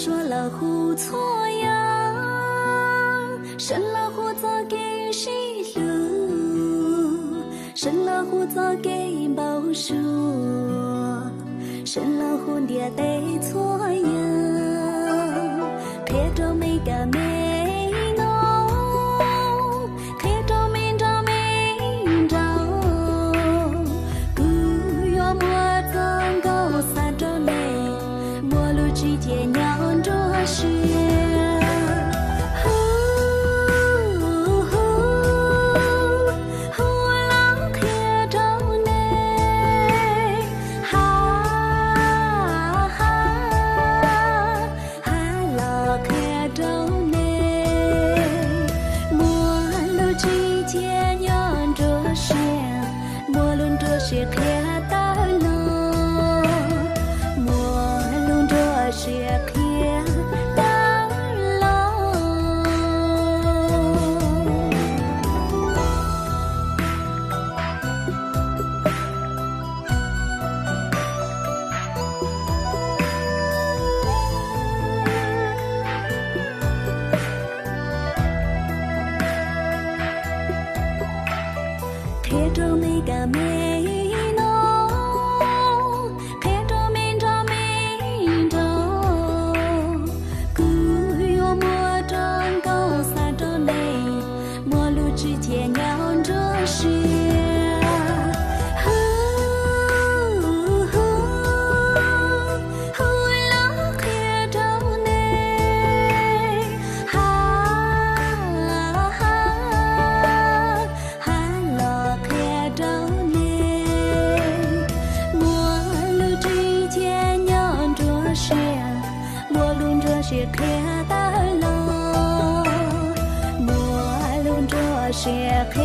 Suav los hu txhua yam, seem los hu txoj kev sib hlub, seem los hu txoj kev npau suav, seem los hu ntiaj teb txhua yam, qhia rau me kawm me noog, qhia rau me nrog me nraug. Kuv yuav muab txoj nkauj xa rau nej, muaj lus tsis ciaj nyob nruab siab. Hu, hu, hu los qhia rau nej, ha, ha, ha los qhia rau nej. Muaj lus tsis ciaj nyob nruab siab, muaj lus nruab siab qhia tawm los, muaj lus nruab siab qhia tawm los. Qhia rau me kawm me noog, qhia rau me nrog me nraug. Kuv yuav muab txoj nkauj xa rau nej, muaj lus tsis ciaj nyob nruab siab. Hu, hu, hu los qhia rau nej, ha, ha, ha los qhia rau nej. Muaj lus tsis ciaj nyob nruab siab, muaj lus nruab siab qhia tawm los, muaj lus nruab siab qhia